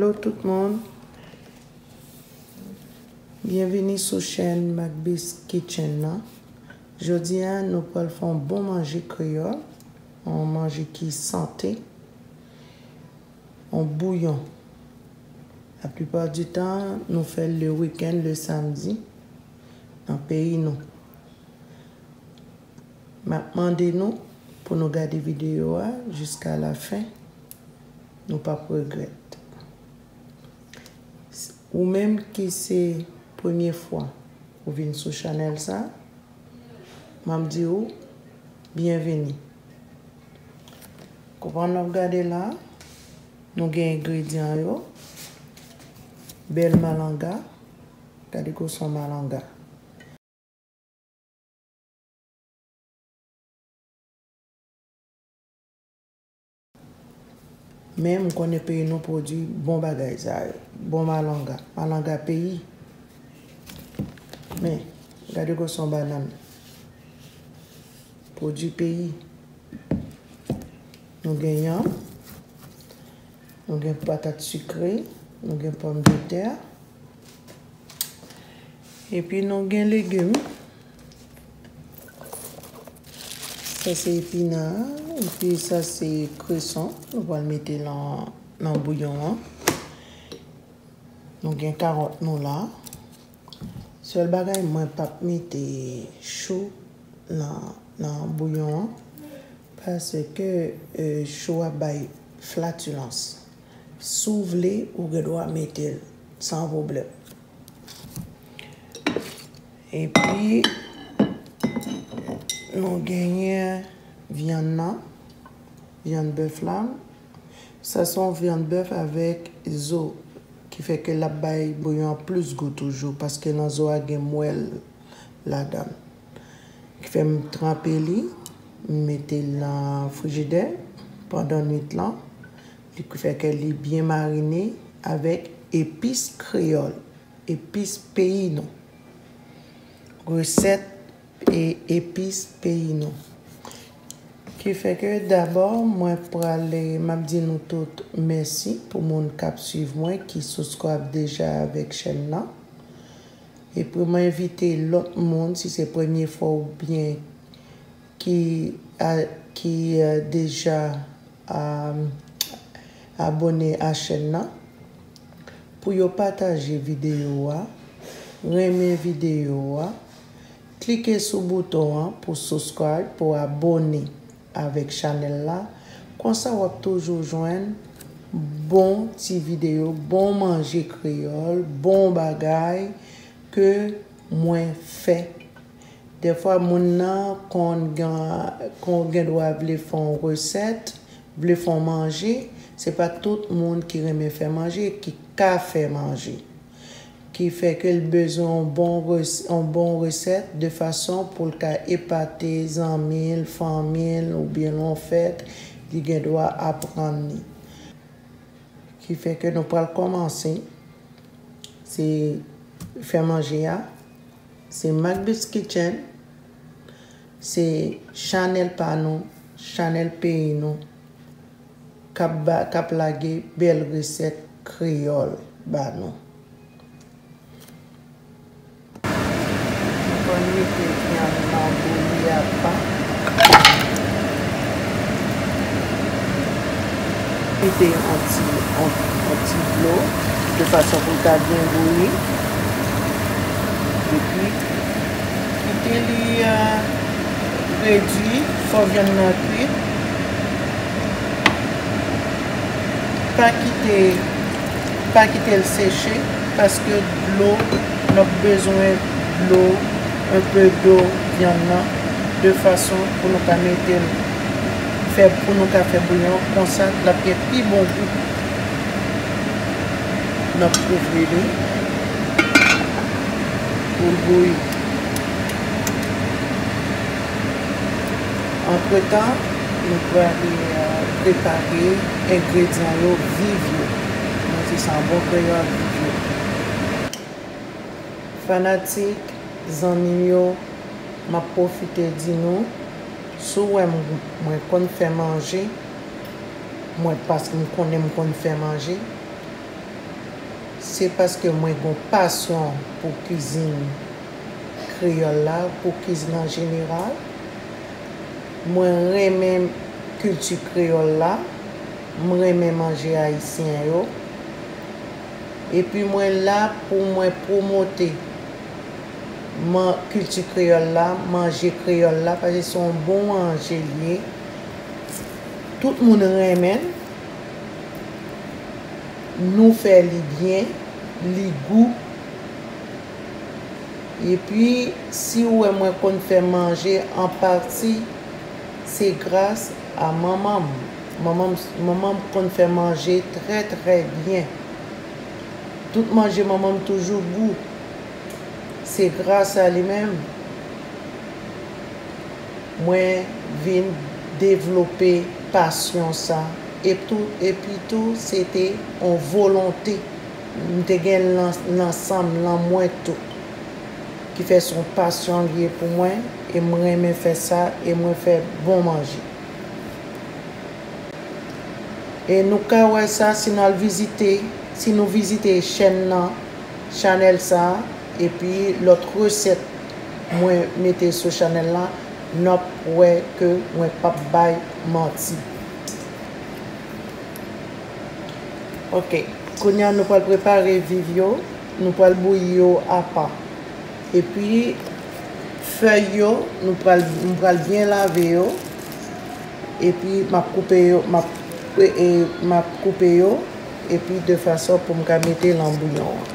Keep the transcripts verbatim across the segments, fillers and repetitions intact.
Hello tout moun. Byenvini sou chèn Macbeth Kitchen nan. Jodi a, nou pral fè yon bon manje kreyòl, yon manje ki sante, yon bouyon. Laplipa di tan, nou fè l le wikenn, le samdi, nan peyi nou. M ap mande nou pou nou gade videyo a jiska la fen. Nou p ap regrèt. Ou menm ki se premye fwa ou vin sou chanèl sa, m ap di w byenveni. Konprann w ap gade la, nou gen engredyan yo. Bèl malanga, gade gwosè malanga. Men m konnen peyi nou pwodui bon bagay sa yo. Bon malanga. Malanga peyi. Men, gade gwosè bannann. Pwodui peyi. Nou gen yanm. Nou gen patat sikre. Nou gen pòmdetè. Epi nou gen legim. Sa se epina, epi sa se kreson. Nou pral mete nan, nan bouyon an. Nou gen kawòt nou la. Sèl bagay, mwen p ap mete chou nan, nan bouyon an, paske, e, chou a bay flatulans. Si w vle, ou gen dwa mete l san pwoblèm. Epi, nou genyen vyann nan, vyann bèf la. Sa se yon vyann bèf avèk zo, ki fè ke l ap bay bouyon an plis gou toujou, paske nan zo a gen mwèl ladan l. Ki fè m tranpe li, m mete l nan frijidè pandan nwit lan. Li ki fè ke li byen marine avèk epis kreyòl, epis peyi nou. Resèt e epis peyi nou. Ki fè ke dabò, mwen prale, m ap di nou tout mèsi pou moun k ap swiv mwen, ki subscribe deja avèk chèn nan. Epi mwen envite lòt moun, si se premye fwa oubyen ki a, ki, e, deja, a, abòne a chèn nan, pou yo pataje videyo a, renmen videyo a, klike sou bouton an pou subscribe, pou abòne avèk chanèl la. Konsa w ap toujou jwenn bon ti videyo, bon manje kreyòl, bon bagay ke mwen fè. Dèfwa, moun nan konn gen, konn gen dwa vle fè yon resèt, vle fè yon manje. Se pa tout moun ki renmen fè manje, ki ka fè manje. Ki fè ke l bezwen yon bon res-, yon bon resèt de fason pou l ka epate zanmi l, fanmi l, oubyen l yon fèt, li gen dwa aprann li. Ki fè ke nou pral kòmanse. Se fè manje a. Se Macbeth Kitchen. Se chanèl pa nou, chanèl peyi nou, k ap ba, k ap lage bèl resèt kreyòl ba nou. Nou konn mete vyann nan bouyi apa. Mete yon ti, yon, yon ti dlo, de fason pou l ka byen bouyi. Epi, kite li, e, redui, fò vyann nan kwit. Pa kite, pa kite l seche, paske dlo, n ap bezwen dlo, enpe dlo vyann nan, de fason pou nou ka mete l, fè, pou nou ka fè bouyon, konsa l ap gen pi bon gou. N ap kouvri li pou l bouyi. Antretan, nou prale, e, prepare engredyan yo viv yo. Nou di sa an bon kreyòl, viv yo. Fanatik, zanmi m yo, m ap pwofite di nou, si w wè m, mwen konn fè manje, mwen, paske m konnen m konn fè manje, Se paske mwen gen yon pasyon pou kizin kreyòl la, pou kizin an jeneral. Mwen renmen kilti kreyòl la, mwen renmen manje ayisyen yo. Epi mwen la pou mwen pwomote man-, kilti kreyòl la, manje kreyòl la, paske se yon bon manje li ye. Tout moun renmen l. Nou fè li byen, li gou. Epi, si w wè mwen konn fè manje an pati, se gras a manman m. Manman m, manman m konn fè manje trè, trè byen. Tout manje manman m toujou gou. Se gras a li menm, mwen vin devlope pasyon sa. E tou, epi tou, se te yon volonte. M te gen l nan, nan san m, nan mwen tou. Ki fè se yon pasyon li ye pou mwen, e m renmen fè sa, e mwen fè bon manje. E nou ka wè sa si n al vizite, si nou vizite chèn nan, chanèl sa, epi lòt resèt mwen mete sou chanèl la, n ap wè ke mwen p ap bay manti. Ok, kounye a nou pral prepare viv yo, nou pral bouyi yo apa. Epi, fèy yo, nou pral, m pral byen lave yo. Epi, m ap koupe yo, m ap, e, e, m ap koupe yo. Epi, de fason pou m ka mete l nan bouyon an.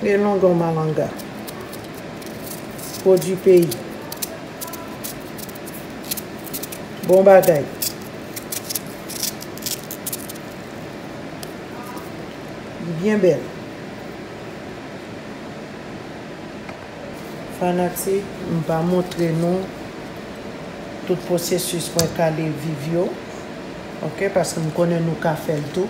E longon malanga. Pwodui peyi. Bon bagay. Li byen bèl. Fanatik, m pa montre nou tout pwosesis mwen kale viv yo. Ok, paske m konnen nou ka fè l tou.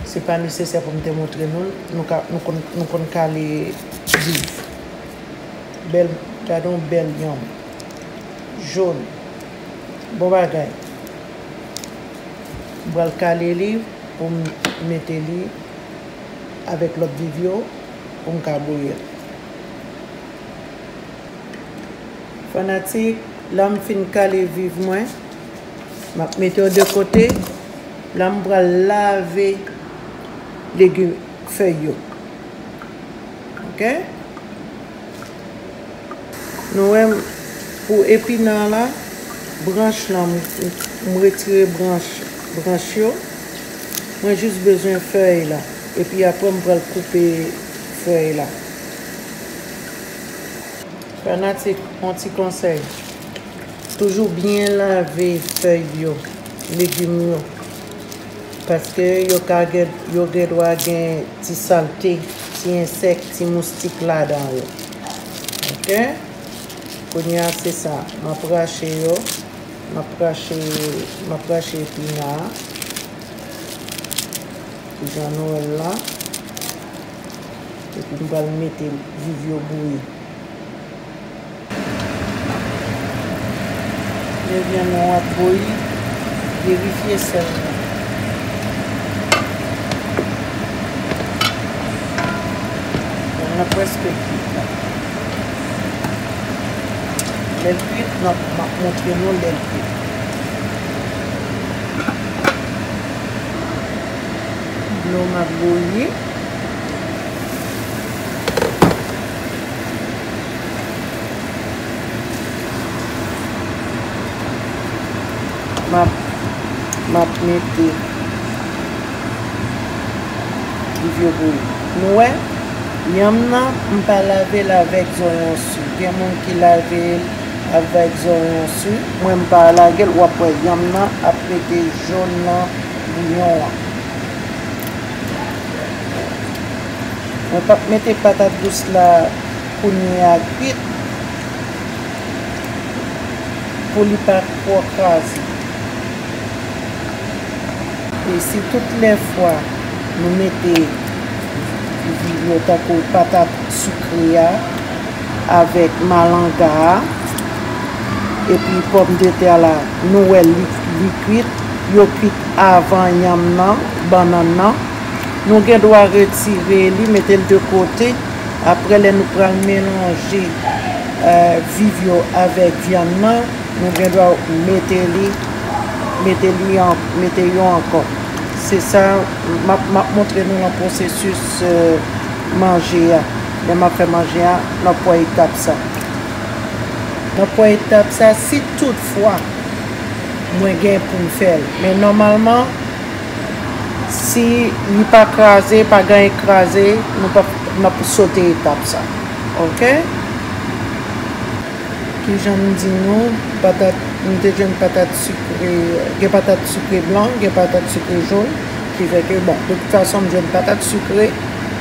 Se pa nesesè pou m te montre nou l. Nou ka, nou konn, nou konn kale viv. Bèl, gade yon bèl yanm. Jòn. Bon bagay. M pral kale li pou m mete li avèk lòt viv yo pou m ka bouyi l. Fanatik, la m fin kale viv mwen. M ap mete yo de kote. La m pral lave legim, fèy yo. Ok? Nou wè m, pou epina la, branch lan, m, m retire branch, branch yo. Mwen jis bezwen fèy la. Epi apre, m pral koupe fèy la. Fanatik, yon ti konsèy. Toujou byen lave fèy yo, legim yo. Paske yo ka gen, yo gen dwa gen ti salte, ti ensèk, ti moustik ladan yo. Ok? Kounye a, se sa. M ap rache yo. M ap rache, m ap rache epina a. Ti jan nou wè l la. Epi m pral mete viv yo bouyi. Lè vyann nan ap bouyi, verifye sèl la. Vyann nan prèske kwit la. Lè l kwit, m ap, m ap montre nou lè l kwit. Dlo m ap bouyi. M ap, m ap mete viv yo bouyi. Nou wè, yanm nan, m pa lave l avèk zonyon si. Gen moun ki lave l avèk zonyon si. Mwen, m pa lage l. W ap wè yanm nan ap rete jòn nan bouyon an. Mwen p ap mete patat dous la kounye a kwit pou li pa twò kraze. E si tout lè fwa nou mete vi yo tankou patat sikre a avèk malanga a, epi pòmdetè la, nou wè li, li kwit, yo kwit avan yanm nan, bannann nan. Nou gen dwa retire li, mete l de kote. Apre, lè nou pral melanje, eh, viv yo avèk vyann nan, nou gen dwa mete li, mete li an, mete yo ankò. Se sa, m ap, m ap montre nou nan pwosesis, eh, manje a. Lè m ap fè manje a, n ap wè etap sa. N ap wè etap sa, si toutfwa mwen gen pou m fè l. Men nòmalman, si li pa kraze, pa gen kraze, nou p ap, n ap sote etap sa. Oke? Kijan m di nou, patat, m te jwenn patat sikre, gen patat sikre blan, gen patat sikre jòn, ki fè ke, bon, de tout fason, m jwenn patat sikre,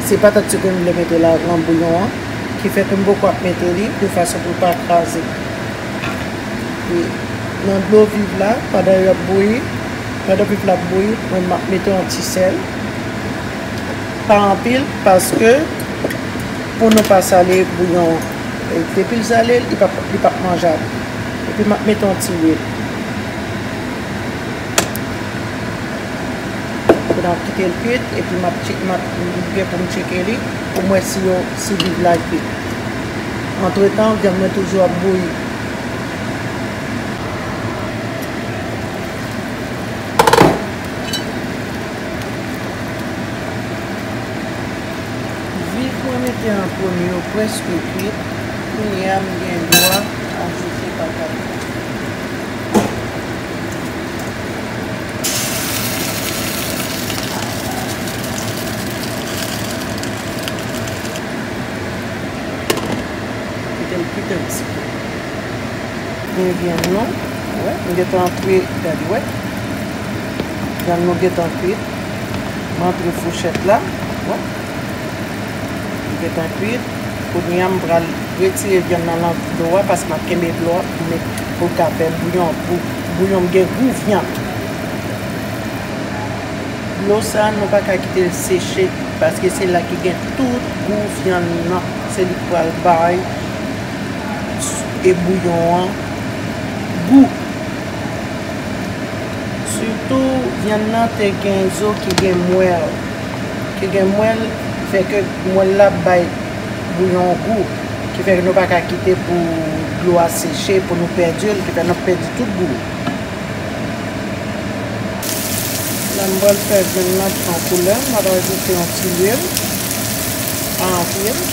se patat sikre m vle mete la nan bouyon an, ki fè ke m poko ap mete li, de fason pou l pa kraze. Epi, nan dlo viv la, pandan y ap bouyi, pandan viv la ap bouyi, mwen, m ap mete yon ti sèl. Pa anpil, paske pou nou pa sale bouyon an. E depi l sale, li p ap, li p ap manjab. Epi m ap mete yon ti lwil. Kounye a m ap kite l kwit, epi m ap tche-, m ap, m gen pou m tcheke li, pou m wè si yo, si viv la kwit. Antretan, vyann mwen toujou ap bouyi. Viv mwen mete an premye yo prèske kwit. Kounye a, m gen dwa ajoute patat. Kite l kwit yon ti pe. Ebyen, non. Wè, m gentan antre, gade, wè. Vyann nou gentan kwit. M antre fouchèt la. Wè. M gentan kwit. Kounye a, m pral retire vyann nan, nan dlo a, paske m ap kenbe dlo a pou met, pou l ka fè bouyon, pou bouyon m gen gou vyann. Dlo sa, nou pa ka kite l seche, paske se la ki gen tout gou vyann nan. Se li k pral bay e bouyon an gou. Sitou, vyann nan te gen zo ki gen mwèl. Ki gen mwèl, fè ke mwèl la bay bouyon an gou. Ki fè ke nou pa ka kite pou dlo a seche, pou nou pèdi l, ki fè n ap pèdi tout gou. La, m pral fè vyann nan pran koulè. M ap ajoute yon ti lwil. Pa anpil.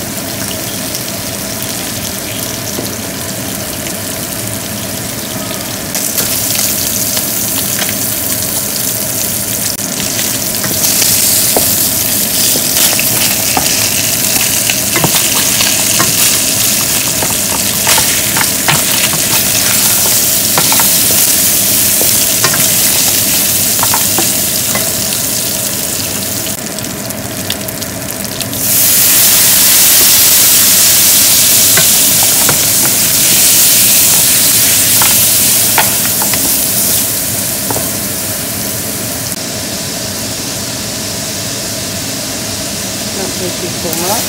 N ap mete tomat.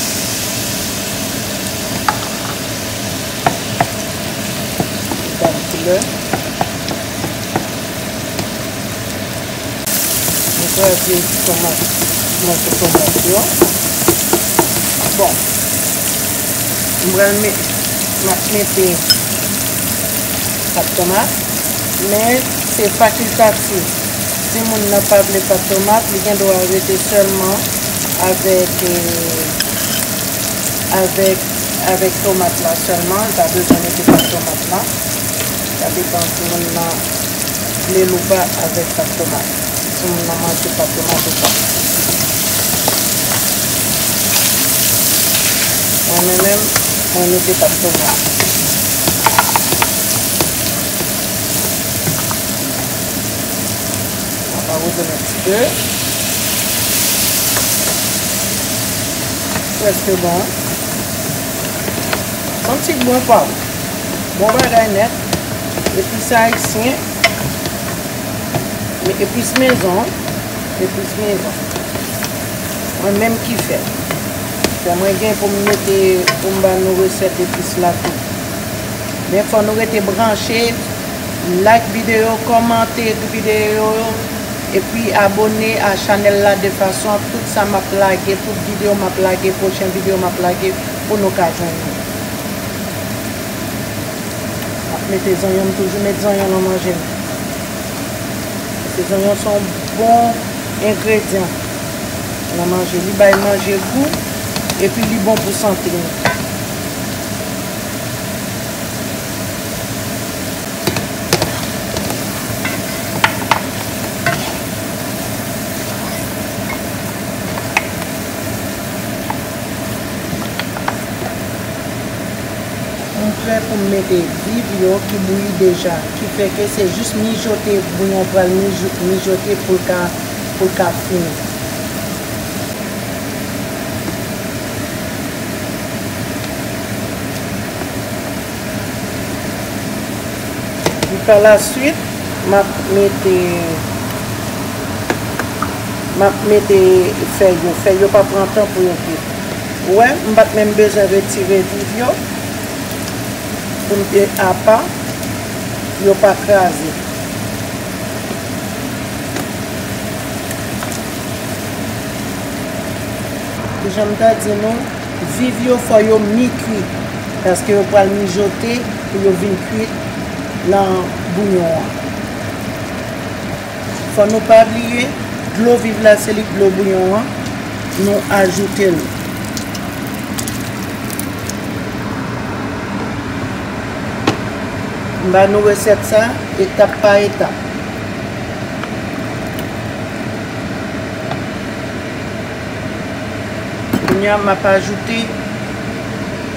Li ba l koulè. Mwen kraze tomat, mòso tomat yo. Bon, m pral met, m ap mete pat tomat, men se fakiltatif. Si moun nan pa vle pat tomat, li gen dwa rete sèlman avèk, eh, avèk, avèk tomat la sèlman. Li pa bezwen mete pat tomat la. Sa depann si moun nan vle l ou pa avèk pat tomat. Si moun nan manje pat tomat ou pa. Mwen menm, mwen mete pat tomat. Mwen pa woule yon ti pe. Prèske bon. Yon ti bon pa. Bon bagay nèt. Epis ayisyen. Men epis mezon. Epis mezon. Mwen menm ki fè. Fè mwen gen pou m mete, pou m ba nou resèt epis la tou. Men fò nou rete branche Like videyo, kòmante videyo, epi abone a chanèl la de fason tout sa m ap lage, tout videyo m ap lage, pwochen videyo m ap lage pou nou ka jwenn yo. M ap mete zonyon, m toujou met zonyon nan manje m. Paske zonyon se yon bon engredyan nan manje. Li bay manje gou, epi li bon pou sante nou. M prè pou m mete viv yo ki bouyi deja, ki fè ke se jis mijote, bouyon pral mijou-, mijote pou l ka, pou l ka fini. Epi pa la swit, m ap mete, m ap mete fèy yo. Fèy yo pa pran tan pou yo kwit. Ou wè, m pa t menm bezwen retire viv yo pou m te apa, yo pa kraze. Jan m ta di nou, viv yo fò yo mi kwi, paske yo pral mijote pou yo vin kwit nan bouyon an. Fò nou pa bliye, dlo viv la se li k dlo bouyon an, nou ajoute l. M ba nou resèt sa etap pa etap. Kounye a, m ap ajoute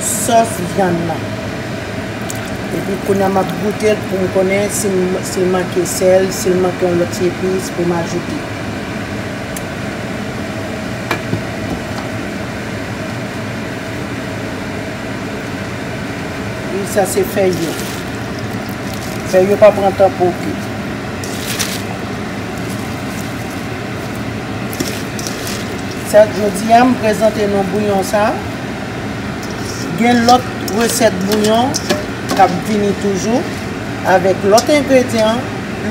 sòs vyann nan. Epi kounye a, m ap goute l pou m konnen si m, si l manke sèl, si l manke yon lòt ti epis pou m ajoute. Wi, sa se fèy yo. Fèy yo pa pran tan pou kwit. Sa, jodi a, m prezante nou bouyon sa. Gen lòt resèt bouyon k ap vini toujou avèk lòt engredyan,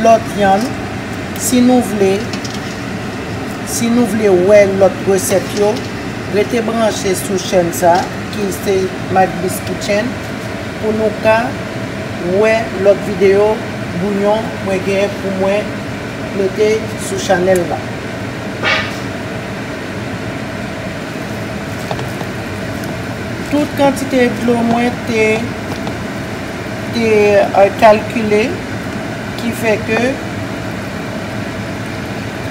lòt vyann. Si nou vle, si nou vle wè lòt resèt yo, rete branche sou chèn sa, ki se Macbis Kitchen, pou nou ka wè lòt videyo bouyon mwen gen pou mwen mete sou chanèl la. Tout kantite dlo mwen te, te, euh, kalkile, ki fè ke,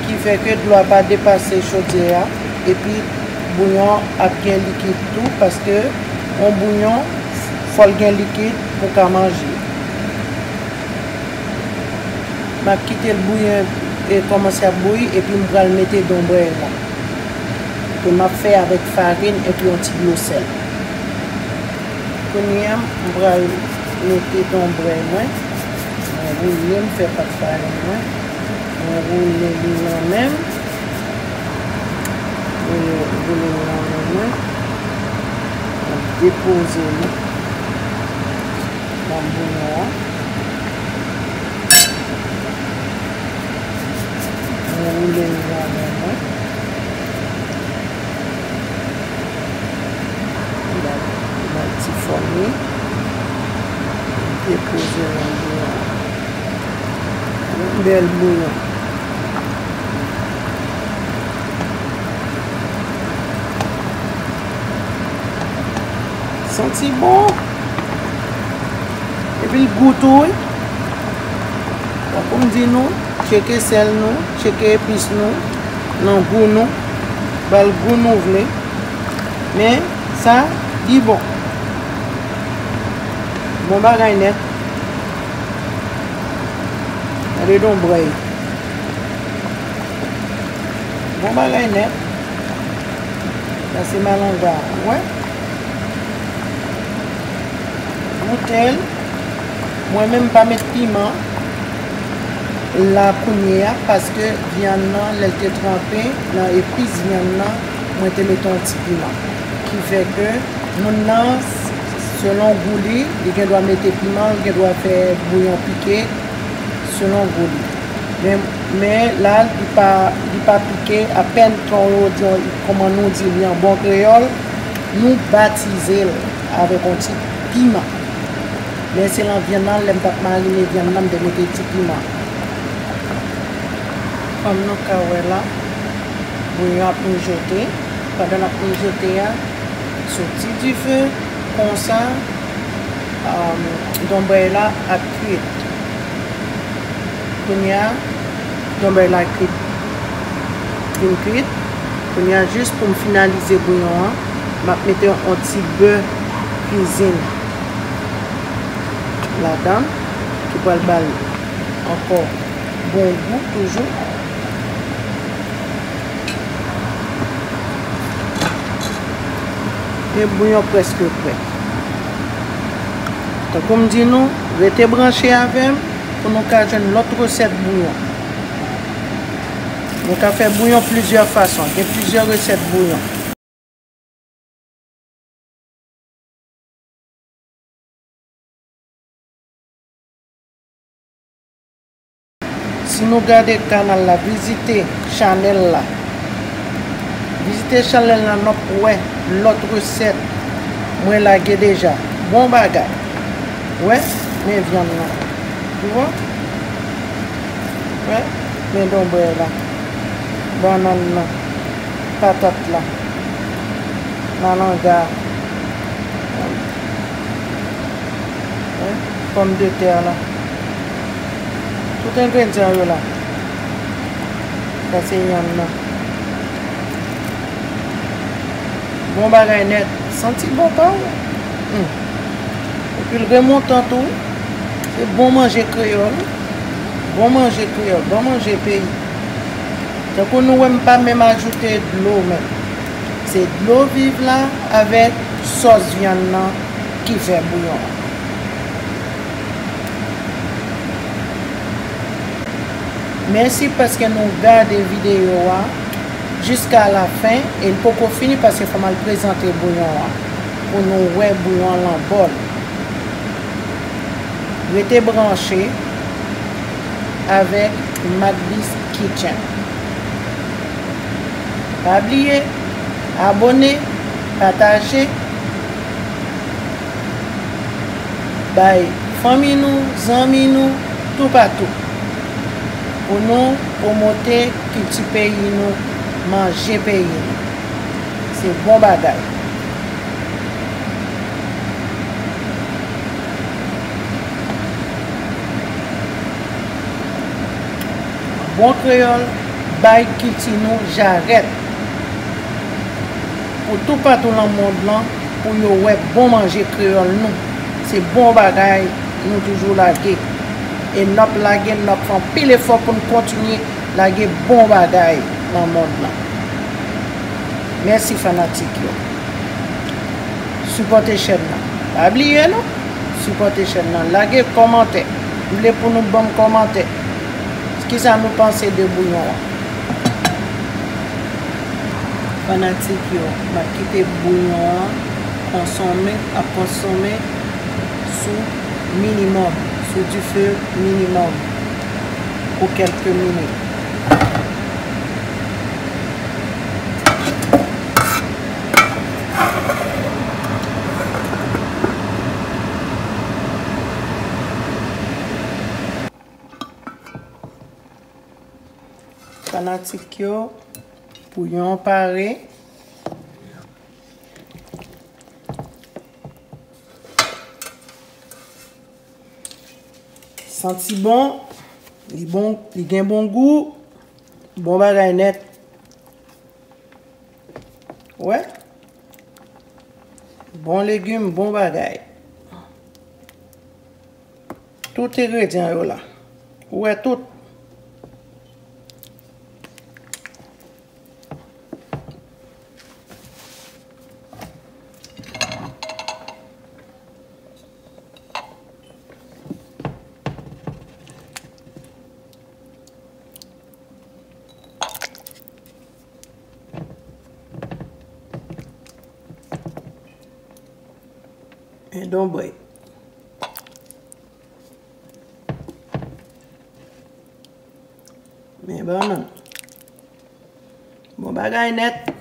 ki fè ke dlo a pa depase chodyè a, epi bouyon ap gen likid tou, paske yon bouyon, fò l gen likid pou ka manje. M ap kite l bouyi, e kòmanse ap bouyi, epi m pral mete donbrèy la. Ke m ap fè avèk farin epi yon ti dlo sèl. Kounye a, m pral mete donbrèy mwen. Mwen woule, m fè pat farin mwen. Mwen woule li nan men m. Woule, woule li nan men mwen. Mwen depoze li nan bouyon an. Mwen woule li nan men mwen. Mwen, mwen ti fòme. Mwen depoze nan bouyon an. Yon bèl bouyon. Santi bon. Epi l gou tou, wi. Tankou m di nou, tcheke sèl nou, tcheke epis nou, nan gou nou, ba l gou nou vle. Men, sa, li bon. Bon bagay nèt. Gade donbrèy. Bon bagay nèt. Sa se malanga, ou wè. Goute l. Mwen menm m pa met piman la kounye a, paske vyann nan, lè l te tranpe nan epis vyann nan, mwen te mete yon ti piman. Ki fè ke moun nan, selon gou li, li gen dwa mete piman, li gen dwa fè bouyon pike, Selon gou li. Men, men la, li pa, li pa pike, apèn ton yo di, kòman nou di li an bon kreyòl, nou batize l avèk yon ti piman. Men se lan vyann nan, lè m t ap marine vyann nan, m te mete ti piman. Kòm nou ka wè la, bouyon ap mijote. Pandan l ap mijote a, soti dife, konsa, um, donbrèy la ap kwit. Kounye a, donbrèy la kwit. Vin kwit. Kounye a, jis pou m finalize bouyon an, m ap mete yon ti bè kwizin ladan, ki pral ba l ankò bon gou toujou. Men bouyon prèske prè. Tankou m di nou, rete branche avè m pou nou ka jwenn lòt resèt bouyon. Nou ka fè bouyon plizyè fason. Gen plizyè resèt bouyon. Si nou gade kanal la, vizite chanèl la. Vizite chanèl la, n ap wè lòt resèt mwen lage deja. Bon bagay. Wè, men vyann nan. Ou wè? Wè, men donbrèy la. Bannann nan. Patat la. Malanga. Wè, pòmdetè la. Tout engredyan yo la. Sa se yanm nan. Bon bagay nèt. Santi bon pa w. Hmm. Epi l remontan tou. Se bon manje kreyòl. Bon manje kreyòl. Bon manje peyi. Tankou nou wè, m pa menm ajoute dlo menm. Se dlo viv la avèk sòs vyann nan ki fè bouyon an. Mèsi paske nou gade videyo a jiska la fen, e l poko fini paske fò m al prezante bouyon an pou nou wè bouyon an lan bòl. Rete branche avèk Madly's Kitchen. Pa bliye abòne, pataje, bay fanmi nou, zanmi nou, toupatou. Pou nou pwomote kilti peyi nou, manje peyi nou. Se bon bagay. Bon kreyòl, bay kilti nou jarèt. Pou toupatou lan mond lan, pou yo wè bon manje kreyòl nou. Se bon bagay nou toujou lage. E n ap lage, n ap fè anpil efò pou n kontinye lage bon bagay lan mond lan. Mèsi fanatik yo. Sipòte chèn nan. Pa bliye non, sipòte chèn nan. Lage kòmantè. M vle pou nou ban m kòmantè. Kisa nou panse de bouyon an? Fanatik yo, m ap kite bouyon an konsome, ap konsome sou minimòm, sou dife minimòm pou kèlke minit. Fanatik yo, bouyon pare. Santi bon, li bon, li gen bon gou, bon bagay nèt. Wè. Bon legim, bon bagay. Tout engredyan yo la. Ou wè tout. Men donbrèy. Bon, non. Bon bagay nèt.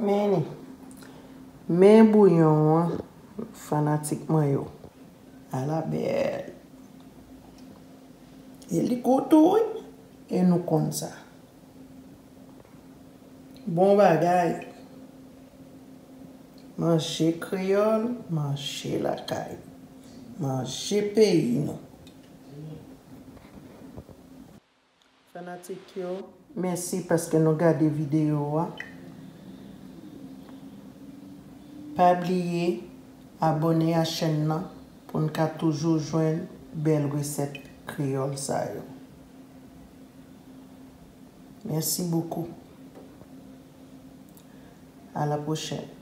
Men li. Men bouyon an, fanatik mwen yo. Ala bèl. E li gou tou, wi. E nou konn sa. Bon bagay. Manje kreyòl, manje lakay. Manje peyi nou. Fanatik yo, mèsi paske nou gade videyo a. Pa bliye abòne a chèn nan pou n ka toujou jwenn bèl resèt kreyòl sa yo. Merci beaucoup. À la prochaine.